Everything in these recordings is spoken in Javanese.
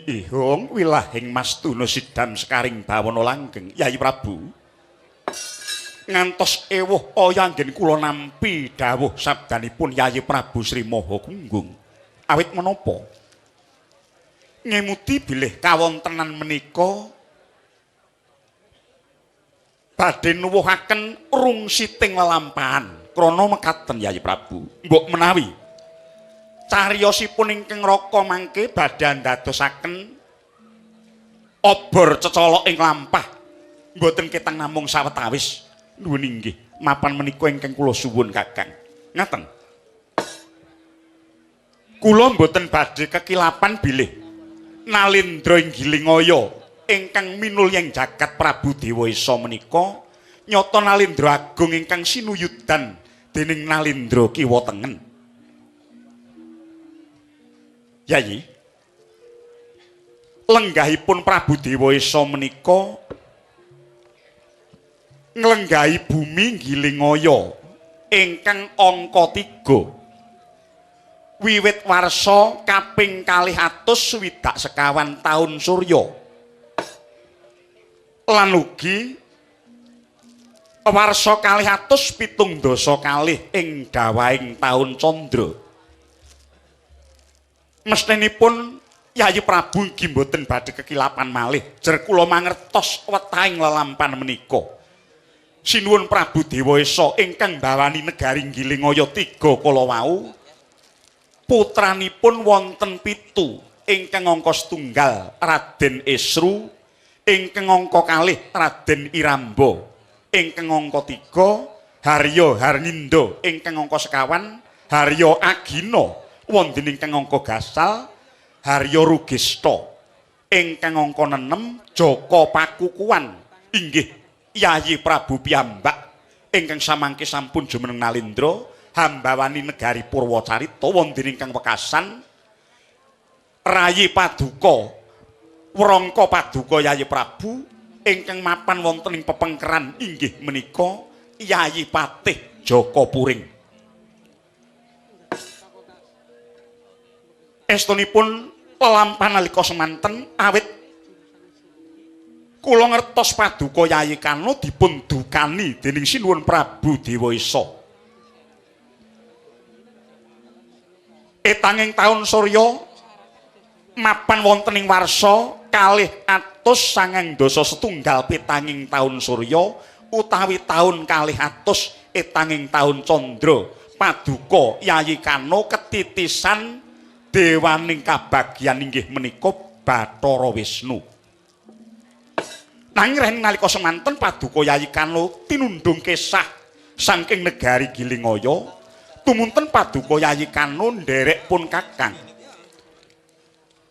Ihung wilahing mastuna sidam sekaring bawana langgeng Yayi Prabu. Ngantos ewuh aya anggen kula nampi dawuh sabdanipun Yayi Prabu Sri Maha Gunggung. Awit menapa? Ngemuti bilih kawontenan menika badhe nuwuhaken rungsiting lelampahan krana mekaten Yayi Prabu. Mbok menawi cariyosipun ingkang raka mangke badhe ndadosaken obor cecolok ing lampah mboten ketang namung sawetawis. Nuwun inggih mapan menika ingkang kula suwun Kakang. Ngaten. Kula mboten badhe kekilapan bilih Nalendra Inggilingaya ingkang minulya jagat Prabu Dewa Esa menika nyata Nalendra Agung ingkang sinuyudan dening Nalendra Kiwa Tengen. Yayi, lenggahipun Prabu Dewa Esa menika nglenggahi bumi Gilingaya ingkang angka 3 wiwit warsa kaping 264 taun surya lan ugi warsa 272 ing dawahing taun candra. Mestinipun Yayi Prabu inggih mboten badhe kekilapan malih jer kula mangertos wetahing lelampan menika. Sinuwun Prabu Dewa Esa ingkang mbawani negari Gilingaya 3 kala wau putranipun wonten 7 ingkang angka setunggal Raden Esru, ingkang angka kalih Raden Iramba, ingkang angka 3 Harya Harninda, ingkang angka sekawan Harya Agina, wonten ingkang angka gasal Harya Rugesta, ingkang angka 6 Jaka Pakukuan inggih Yayi Prabu piyambak ingkang samangke sampun jumeneng Nalendra hambawani negari Purwacarita wonten ingkang wekasan rayi paduka wrangka paduka Yayi Prabu ingkang mapan wonten ing pepengkeran inggih menika Yayi Patih Jaka Puring. Estunipun lelampahan nalika semanten awit kula ngertos paduka Yayi Kano dipun dukani dening Sinuwun Prabu Dewa Esa. Etanging taun surya mapan wonten ing warsa 291 petanging taun surya utawi taun 200 etanging taun candra paduka Yayi Kano ketitisan dewaning kabagyan inggih menika Bathara Wisnu. Nanging rehning nalika semanten paduka Yayi Kano tinundhung kesah saking negari Gilingaya, tumunten paduka Yayi Kano nderek pun Kakang.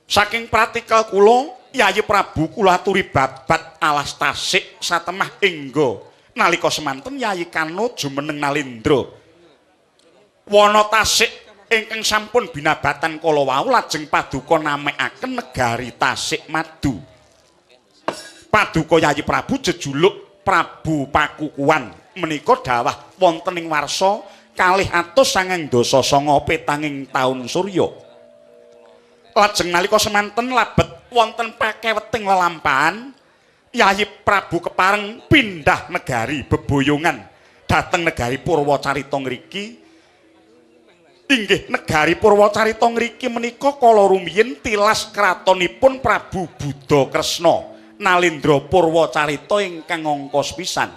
Saking pratikel kula Yayi Prabu kula aturi babat alas tasik satemah engga nalika semanten Yayi Kano jumeneng Nalendra. Wana tasik ingkang sampun binabatan kala wau lajeng paduka namekaken negari Tasik Madu. Paduka Yayi Prabu jejuluk Prabu Pakukuan menika dawah wonten ing warsa 299 petanging taun surya. Lajeng nalika semanten labet wonten pakeweting lelampahan Yayi Prabu kepareng pindah negari beboyongan dhateng negari Purwacarita ngriki. Inggih negari Purwacarita ngriki menika kala rumiyin tilas kratonipun Prabu Buddha Kresna Nalendra Purwacarita ingkang angka sepisan.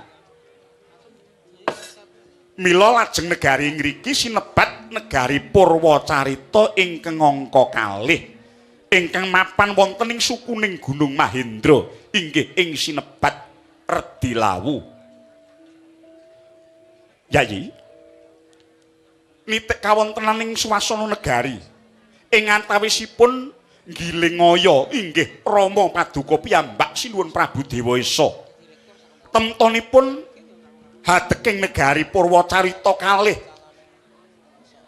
Mila lajeng negari ngriki sinebat negari Purwacarita ingkang angka kalih ingkang mapan wonten ing sukuning Gunung Mahendra inggih ing sinebat Redilawu. Yayi, nitik kawontenaning swasana negari ing antawisipun Gilingaya inggih Rama paduka piyambak Sinuwun Prabu Dewa Esa. Temtonipun hadeking negari Purwacarita kalih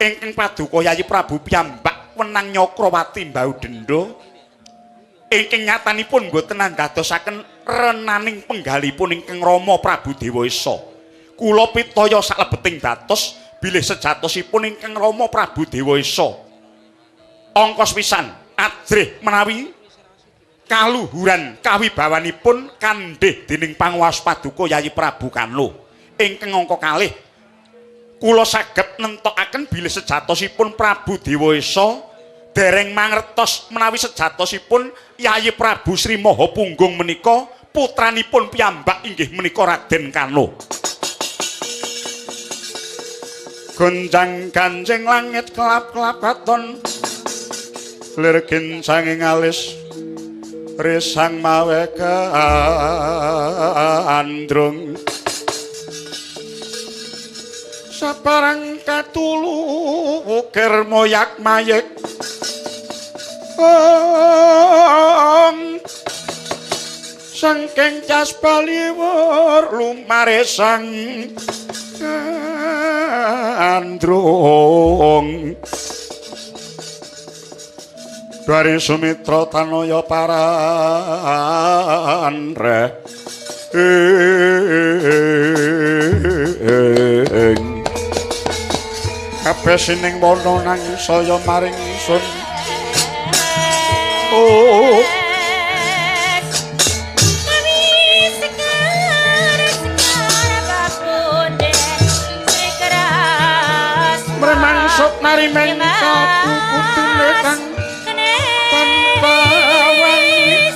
ingkang paduka Yayi Prabu piyambak wenang Nyakrawati mbau denda ingkang nyatanipun boten andadosaken renaning penggalipun ingkang Rama Prabu Dewa Esa. Kula pitaya salebeting dados bilih sejatosipun ingkang Rama Prabu Dewa Esa angka pisan ajrih menawi Kaluhuran kawibawanipun kandhih dening panguwas paduka Yayi Prabu Kano. Ingkang angka kalih kula saged nentokaken bilih sejatosipun Prabu Dewaesa dereng mangertos menawi sejatosipun Yayi Prabu Sri Maha Punggung menika putranipun piyambak inggih menika Raden Kano. Gonjang ganjing langit kelap-kelap katon lir kincanging alis risang mawe kandrung saparang katulu ukir moyak mayek ong sangking cas baliwur lumare sang kandrung dari Sumitra tanaya paranre ing kabeh sining wana nanging saya maring sun. Oh mremangsut nari mengko putune kang tanpa wani.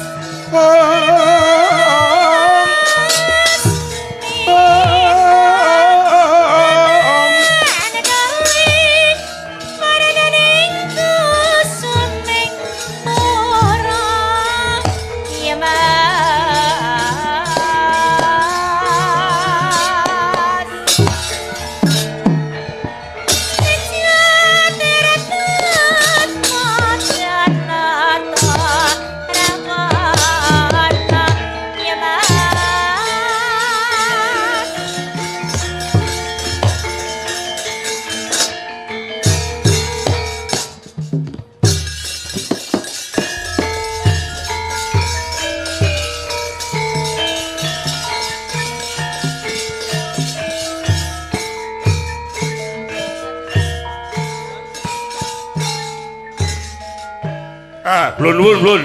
Blun blun blun.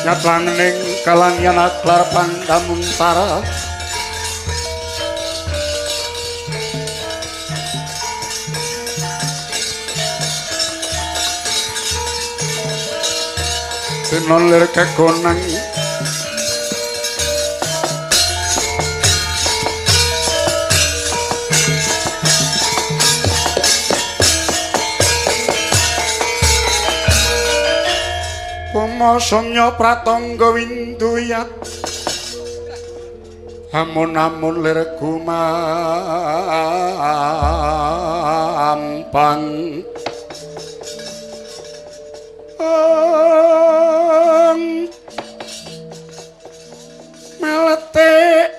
Nyatlangening kalangyan aklar pandamuntara tinon lir kegonang Samya pratangga winduyat amun-amun lir gumampang meletik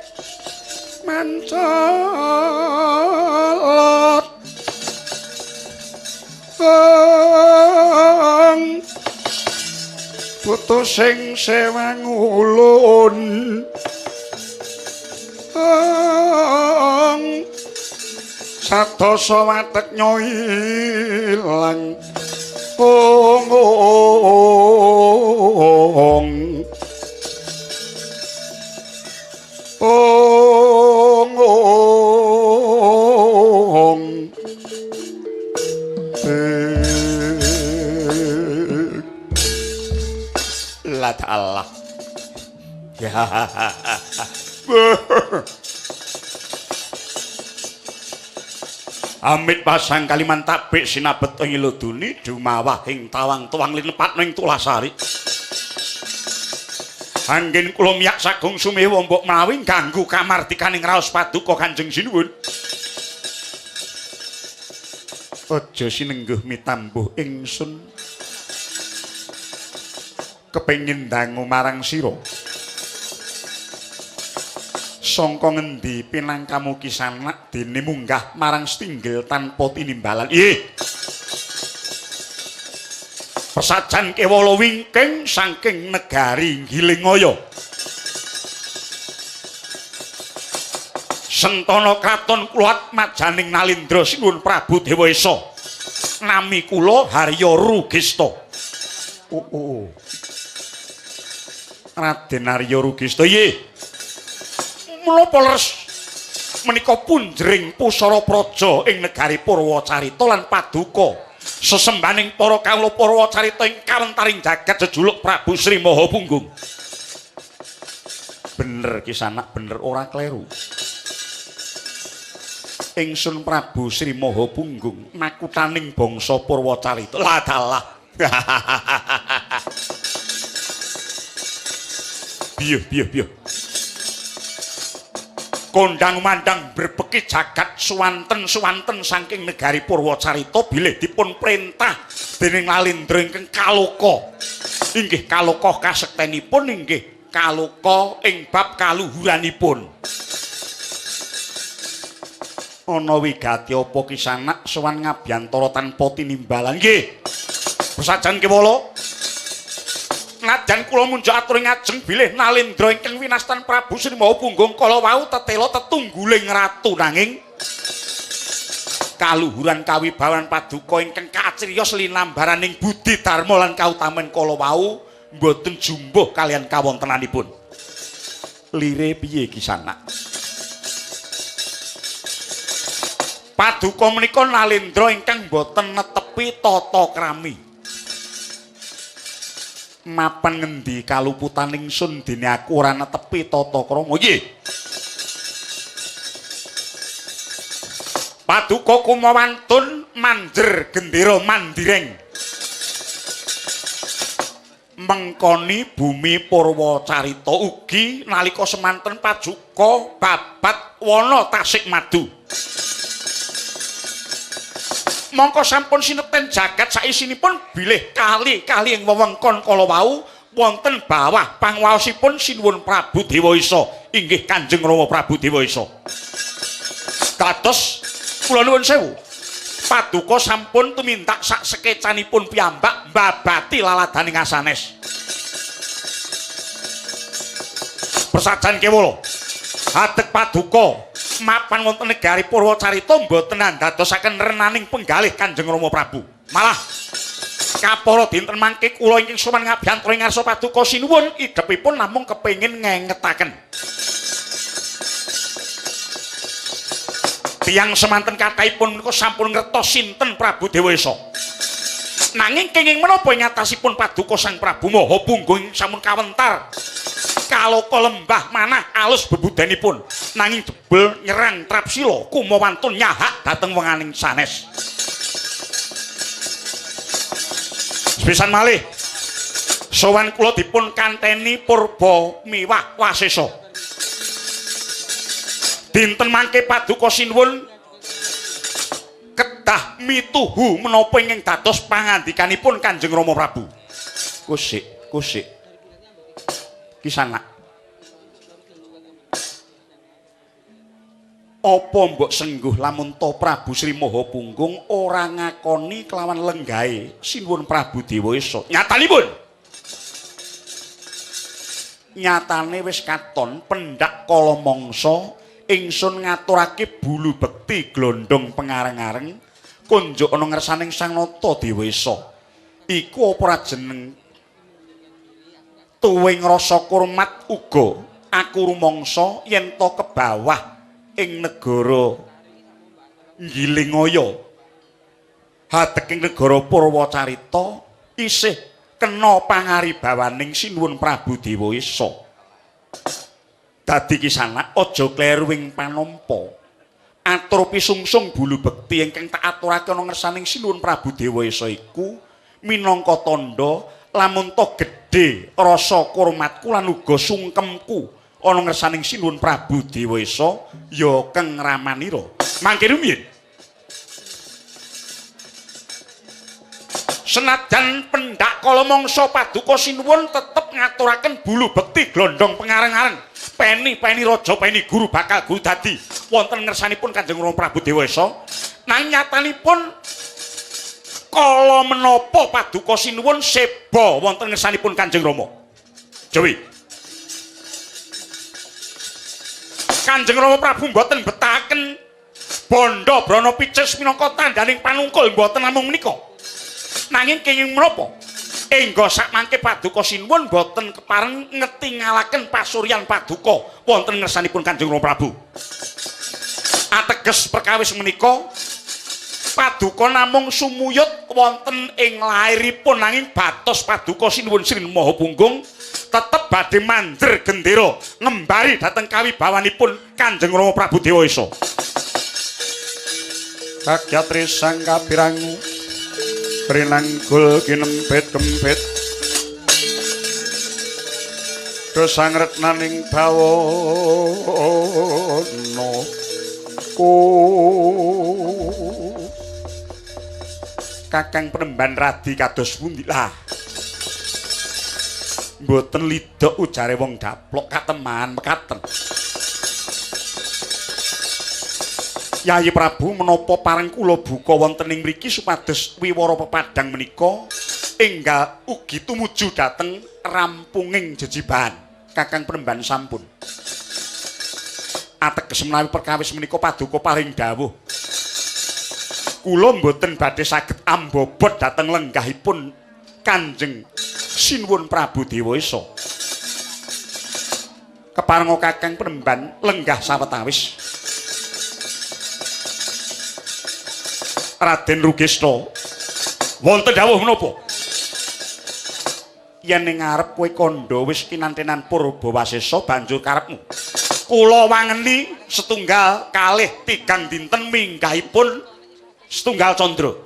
mancolot putu sing sewangulun sadasa watek nyoilang ong ong ong Allah. Ya. Amit pasang kaliman tabik sinabet ing iloduni dumawah ing tawang tuwang linepat ing tulasari. Anggen kula miyak sagung sumewa mbok menawi ganggu kamardikaning raos paduka Kanjeng Sinuwun. Aja sinengguh mitambuh ingsun. Kepengin dangu marang sira. Sangka ngendi pinangkamu kisanak dene munggah marang setinggil tanpa tinimbalan. Ih. Pesajan kewala wingking saking negari Gilingaya. Sentana kraton kula atmajaning Nalindra Sinuwun Prabu Dewa Esa. Nami kula Harya Rugista. Oh, oh. Raden Arya Rugista. Nggih. Menapa leres menika punjering pusara praja ing negari Purwacarita lan paduka sesembaning para kawula Purwacarita ing kawentaring jagat jejuluk Prabu Sri Maha Punggung. Bener kisanak, bener ora kleru. Ingsun Prabu Sri Maha Punggung makutaning bangsa Purwacarita. Lah dalah. Biyuh biyuh biyuh. Kondang mandang berbeki jagat suwanten-suwanten saking negari Purwacarita bilih dipun perintah dening Nalindra ingkang kaloka. Inggih kaloka kasektenipun, inggih kaloka ing bab kaluhuranipun. Ana wigati apa kisanak sowan ngabyantara tanpa tinimbalan? Nggih. Pesajan kewala. Najan kula munjuk atur ngajeng bilih Nalindra ingkang winastan Prabu Sri Maha Punggung kala wau tetela tetungguling ratu, nanging kaluhuran kawibawan paduka ingkang kacriyos linambaraning budi dharma lan kautaman kala wau mboten jumbuh kalian kawontenanipun. Lire piye kisanak? Paduka menika Nalindra ingkang mboten netepi tata krami. Mapan ngendi kaluputan ingsun dene aku ora netepi tata krama? Nggih. Paduka kumawantun manjer gendera mandireng mengkoni bumi Purwacarita ugi nalika semanten paduka babat wana tasik madu. Mongko sampun sineten jagat saisinipun bilih kali-kali ing wewengkon kala wau wonten bawah pangwaosipun Sinuwun Prabu Dewa Isa, inggih Kanjeng Rama Prabu Dewa Isa. Kados kula nuwun sewu, paduka sampun tumindak sak sekecanipun piyambak mbabati laladaning asanes. Persajan kewala hadek paduka mapan wonten negari Purwacarita mboten andadosaken renaning penggalih Kanjeng Rama Prabu. Malah kapara dinten mangke kula ingkang sowan ngabiyantara ing ngarsa paduka sinuwun idhepipun namung kepengin ngengetaken. Tiyang semanten kathahipun menika sampun ngertos sinten Prabu Dewa Esa. Nanging kenging menapa ing atasipun paduka Sang Prabu Maha Punggung sampun kawentar kaloka lembah manah alus bebudanipun, nanging jebul nyerang Trapsila kumawantun nyahak dhateng wenganing sanes. Sepisan malih sowan kula dipun kanteni purba miwah wasesa. Dinten mangke paduka sinuwun kedah mituhu menapa ingkang dados pangandikanipun Kanjeng Rama Prabu. Kusik, kusik. Kisanak. Apa mbok sengguh lamun to Prabu Sri Maha Punggung ora ngakoni kelawan lenggahe Sinuwun Prabu Dewa Esa? Nyatanipun. Nyatane wis katon pendak kala mangsa ingsun ngaturake bulu bekti glondong pengareng-areng kunjuk ana ngersaning Sang Nata Dewa Esa. Iku apa ora jeneng tuwing rasa kurmat uga aku rumangsa yen to kebawah ing negara Gilingaya hadeking negara Purwacarita isih kena pangaribawaning Sinuwun Prabu Dewa Esa. Dadi kisana aja kleru ing panampa. Atur pisungsung bulu bekti ingkang tak aturake ana ngersaning Sinuwun Prabu Dewa Esa iku minangka tandha lamun to gedhe rasa kurmatku lan uga sungkemku ana ngersaning Sinuwun Prabu Dewa Esa ya keng ramanira. Mangke rumiyin. Senajan pendak kala mangsa paduka sinuwun tetep ngaturaken bulu bekti glondong pengareng-areng. Peni-peni raja peni guru bakal guru dadi wonten ngersanipun Kanjeng Rama Prabu Dewa Esa. Nanging nyatanipun kala menapa paduka sinuwun seba wonten ngersanipun Kanjeng Rama. Jawi. Kanjeng Rama Prabu mboten betahaken bandha brana picis minangka tandhaning panungkul mboten namung menika. Nanging kenging menapa? Engga sakmangke paduka sinuwun boten kepareng ngetingalaken pasuryan paduka wonten ngersanipun Kanjeng Rama Prabu. Ateges perkawis menika paduka namung sumuyut wonten ing lairipun nanging batos paduka sinuwun Sri Maha Punggung tetep badhe mandher gendera ngembari dhateng kawibawanipun Kanjeng Rama Prabu Dewa Esa. Kagyat risang kapirangu rinanggul kinempit kempit dosang retnaning bawana ku Kakang Penemban Radi kados pundi lah mboten lidok ujare wong daplok kateman mekaten. Yayi Prabu menapa pareng kula buka wonten ing mriki supados wiwara pepadhang menika enggal ugi tumuju dhateng rampunging jejibahan. Kakang Penemban sampun. Ateges menawi perkawis menika paduka paring dawuh. Kula mboten badhe saged ambobot dhateng lenggahipun Kanjeng Sinuwun Prabu Dewa Esa. Keparenga Kakang Penemban lenggah sawetawis. Raden Rugesta, wonten dawuh menapa? Yen ing ngarep kowe kandha wis kinantenan purba wasesa banjur karepmu. Kula wangeni setunggal kalih tigang dinten minggahipun setunggal candra.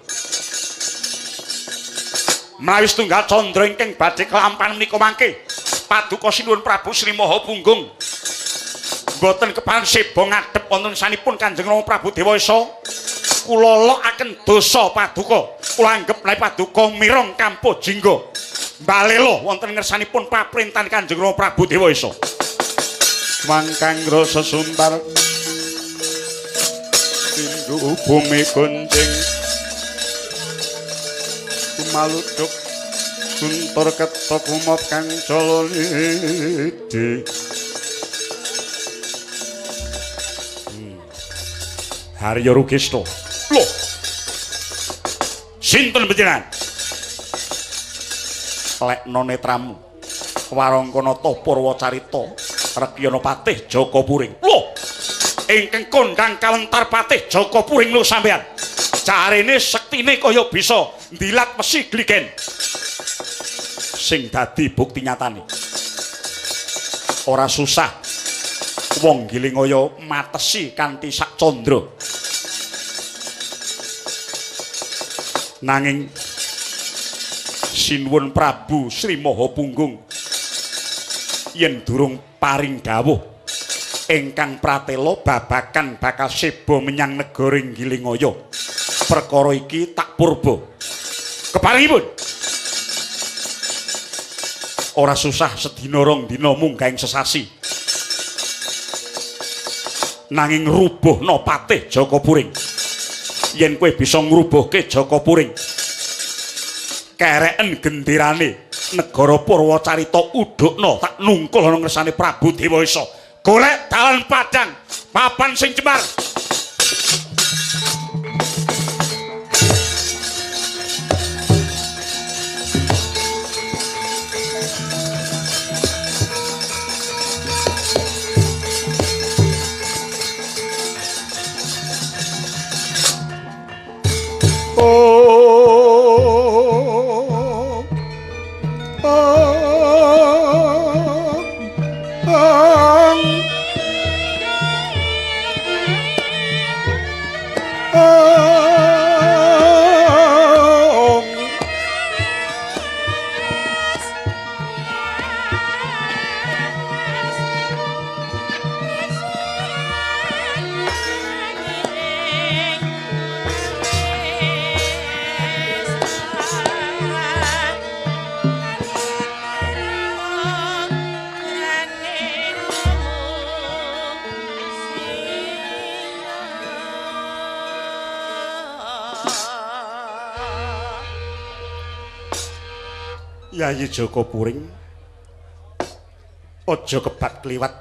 Menawi setunggal candra ingkang badhe kelampahan menika mangke paduka Sinuwun Prabu Sri Maha Punggung mboten kepareng seba ngadhep wonten sanipun Kanjeng Rama Prabu Dewa Esa. Kula lokaken dosa paduka. Kula anggep menawi paduka mireng kampuh jingga. Mbalela wonten ngersanipun paprintan Kanjeng Rama Prabu Dewa Esa. Mangkang rasa suntar sindu bumi gonjing kumaluduk suntur ketok umop kang jala nidi. Harya Rugesta. Loh. Sinten panjenengan? Lekno netramu. Warangkanata Purwacarita Rekyana Patih Jaka Puring. Loh. Ingkang kondhang kawentar Patih Jaka Puring lho sampean. Jarene sektine kaya bisa ndilat wesi gligen. Sing dadi bukti nyatane. Ora susah wong Gilingaya matesi kanthi sak candra. Nanging Sinuwun Prabu Sri Maha Punggung yen durung paring dawuh ingkang pratela babagan bakal seba menyang negara Gilingaya. Perkara iki tak purba. Keparengipun ora susah sedina rong dina munggah ing sesasi. Nanging rubuhna Patih Jaka Puring. Yen kowe bisa ngrubuhke Jaka Puring, kereken genderane negara Purwacarita udukna tak nungkul ana ngersane Prabu Dewa Esa. Golek dalan padang papan sing cemar. Yayi Jaka Puring, aja kebat kliwat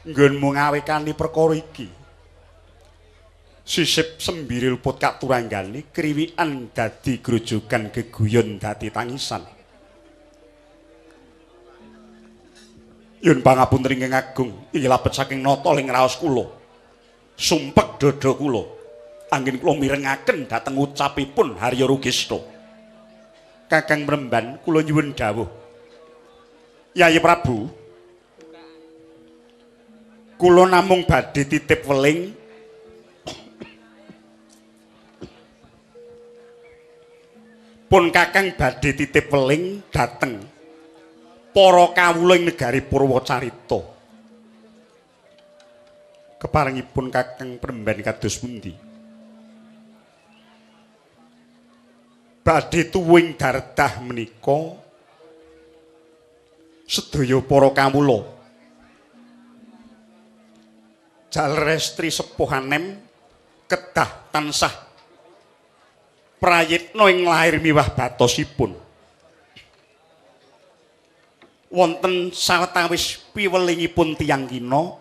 nggonmu ngawekani perkara iki. Sisip sembire luput katuranggane, kriwikan dadi grojogan, geguyon dadi tangisan. Yun pangapunten ingkang agung, inggih labet saking nata ing raos kula. Sumpek dada kula. Anggen kula mirengaken dhateng ucapipun Harya Rugista. Kakang Mremban, kula nyuwun dawuh. Yayi Prabu, kula namung badhe titip weling pun kakang badhe titip weling dhateng para kawula ing negari Purwacarita. Keparengipun Kakang Premban kados pundi? Badhe tuwuhing dardah menika sedaya para kawula jaler estri sepuh anem kedah tansah prayitna ing lair miwah batosipun. Wonten sawetawis piwelingipun tiyang kina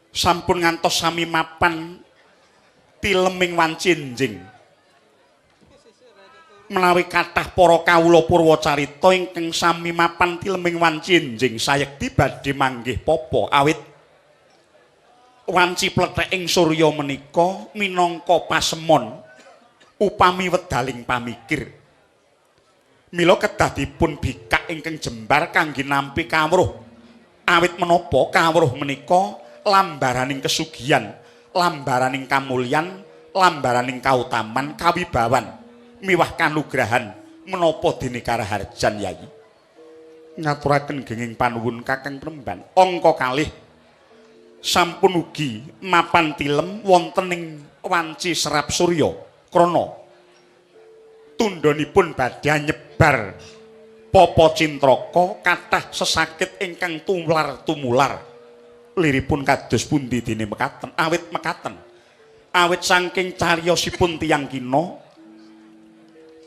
sampun ngantos sami mapan tileming wanci enjing. Menawi kathah para kawula Purwacarita ingkang sami mapan tileming wanci enjing sayekti badhe manggih papa, awit wanci pletheking surya menika minangka pasemon upami wedaling pamikir. Mila kedah dipun bikak ingkang jembar kangge nampi kawruh. Awit menapa kawruh menika lambaraning kesugihan, lambaraning kamulyan, lambaraning kautaman, kawibawan, miwah kanugrahan menapa dene karaharjan Yayi. Ngaturaken genging panuwun Kakang Premban. Angka kalih sampun ugi mapan tilem wonten ing wanci serap surya krana tundhonipun badhe nyebar papa cintraka kathah sesakit ingkang tumular-tumular. Liripun kados pundi dene mekaten? Awit mekaten, awit saking cariyosipun tiyang kina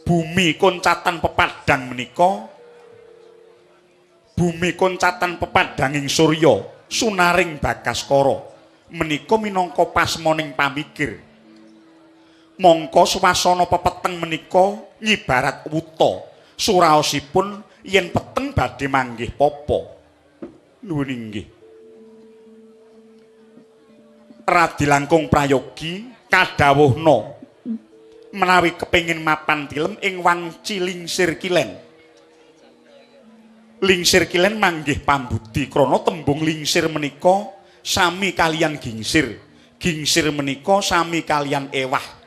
bumi koncatan pepadang menika, bumi koncatan pepadanging surya sunaring bagaskara menika minangka pasmoning pamikir. Mongko swasana pepeteng menika nyibarat wuta, suraosipun yen peteng badhe manggih papa. Nuwun inggih. Radi langkung prayogi kadhawuhna menawi kepengin mapan tilem ing wanci lingsir kilen. Lingsir kilen manggih pambudi krana tembung lingsir menika sami kalian gingsir. Gingsir menika sami kalian ewah.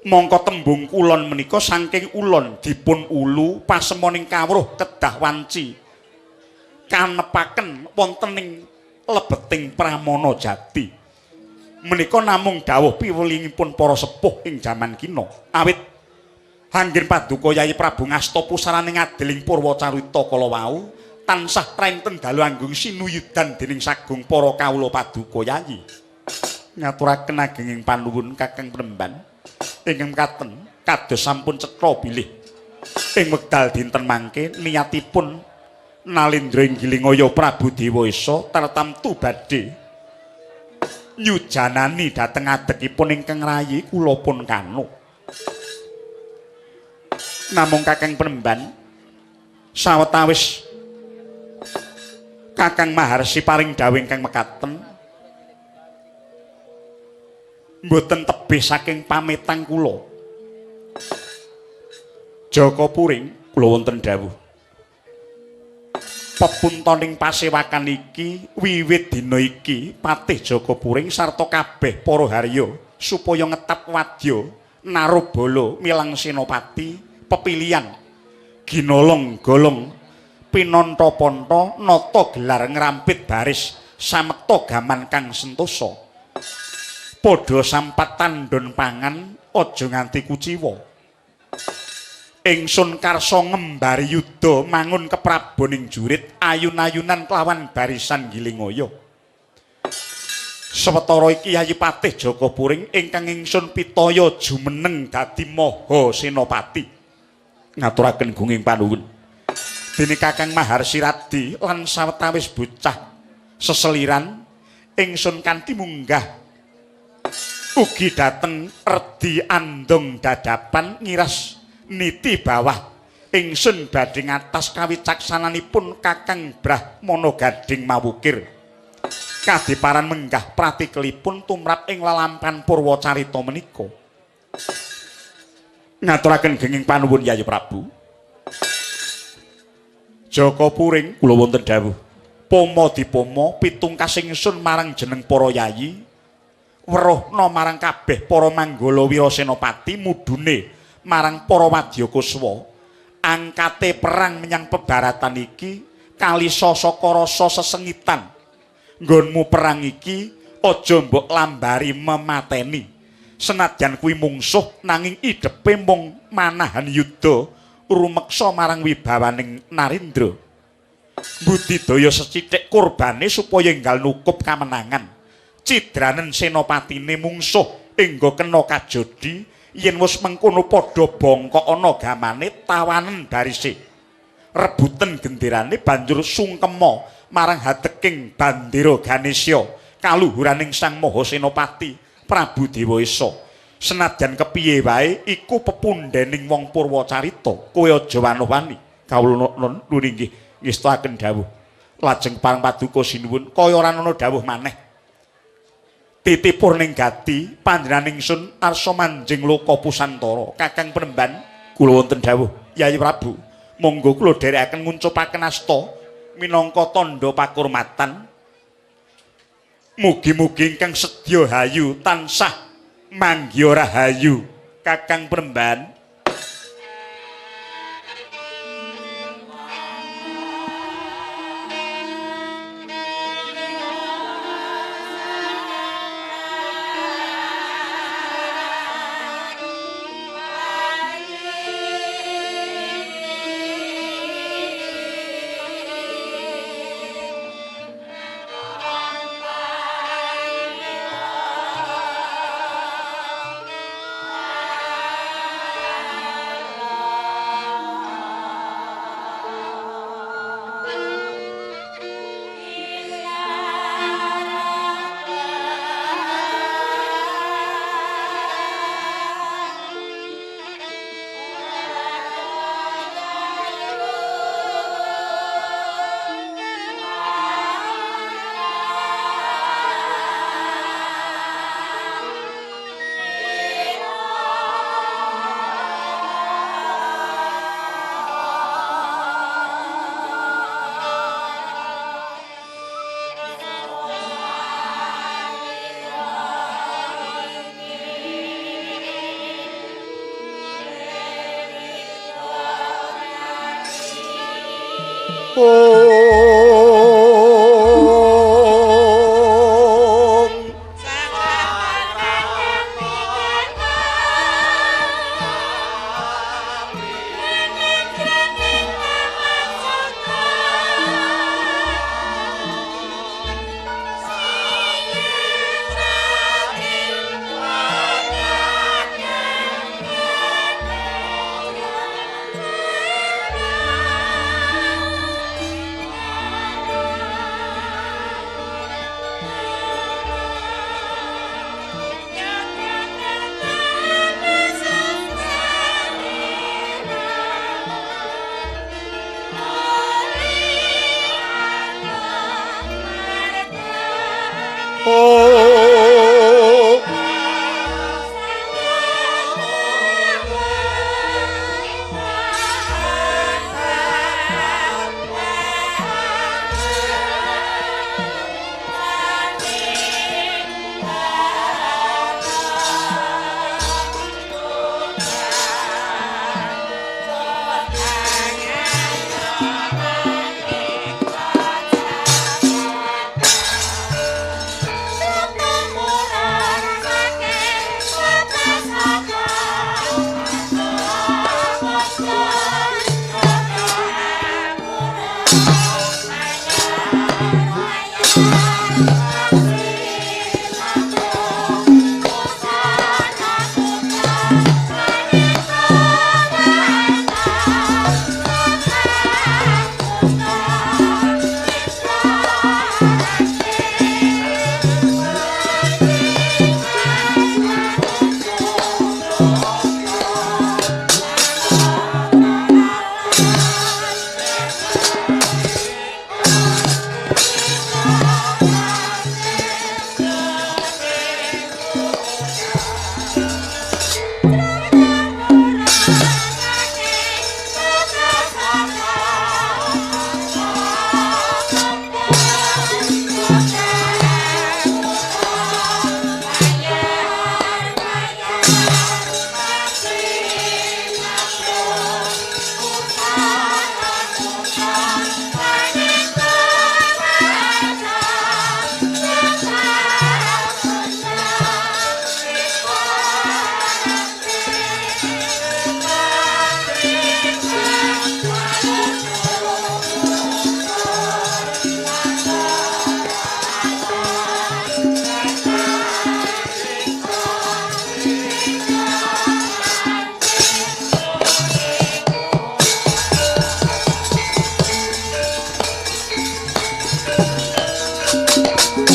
Mongko tembung kulon menika saking ulon dipun ulu pasemoning kawruh kedah wanci kanepaken wonten ing lebeting Pramana Jati. Menika namung dawuh piwulingipun para sepuh ing jaman kina. Awit anggen paduka Yayi Prabu ngasta pusarane ngadiling Purwacarita kala wau tansah prainten dalu anggung sinuyudan dening sagung para kawula paduka Yayi. Ngaturaken agenging panuwun Kakang Premban. Ingkang mekaten kados sampun cetha bilih ing wekdal dinten mangke niatipun Nalendra Inggilingaya Prabu Dewa Esa tartamtu badhe nyujanani dhateng adekipun ingkang rayi kula pun kanu. Namung Kakang Premban sawetawis Kakang Maharsi paring dawuh ingkang mekaten mboten tebih saking pamitang kula. Jaka Puring kula wonten dawuh. Pepuntoning pasewakan iki wiwit dina iki Patih Jaka Puring sarta kabeh para harya supaya ngetap wadya narubala milang senopati pepilihan ginolong golong pinanta-panta nata gelar ngrampit baris samekta gaman kang sentosa. Padha sampat tandon pangan aja nganti kuciwa. Ingsun karsa ngembari yuda mangun kepraboning jurit ayun-ayunan kelawan barisan Gilingaya. Sawetara iki Yayi Patih Jaka Puring ingkang ingsun pitaya jumeneng dadi maha senopati. Ngaturaken gunging panuwun. Dene Kakang Maharsi Radi lan sawetawis bocah seseliran ingsun kanthi munggah ugi dhateng redi andong dadapan ngiras niti bawah ingsun badhe ngatas kawicaksananipun Kakang Brahmana Gading Mawukir. Kadiparan menggah pratikelipun tumrap ing lelampahan Purwacarita menika. Ngaturaken genging panuwun Yayi Prabu. Jaka Puring kula wonten dawuh. Poma dipoma pitungkas ingsun marang jeneng para yayi, weruhna marang kabeh para manggala wirasenapati mudune marang para wadyakuswa. Angkate perang menyang pebaratan iki kalisa saka rasa sesengitan. Nggonmu perang iki aja mbok lambari memateni. Senadyan kuwi mungsuh nanging idepe mung manahan yuda rumeksa marang wibawaning Narendra. Budidaya sethithik kurbane supaya enggal nukup kamenangan. Cidranen senopatine mungsuh engga kena kajodi yen wis mengkono padha bongkok ana gamane tawanen barise. Rebuten genderane banjur sungkema marang hateking bandera Ganesha kaluhuraning Sang Maha Senopati Prabu Dewa Esa. Senadyan kepiye wae iku pepundhening wong Purwacarita, kowe aja wani-wani. Kawula nun inggih ngestakaken dawuh. Lajeng parang paduka sinuwun kaya ora ana dawuh maneh. Titipur ning gati panjenengan ingsun arsa manjing loka pusantara. Kakang Penemban kula wonten dawuh Yayi Prabu. Monggo kula dherekaken nguncupaken asta minangka tandha pakurmatan. Mugi-mugi ingkang sedya hayu tansah manggiya rahayu. Kakang Penemban.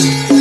Ayo.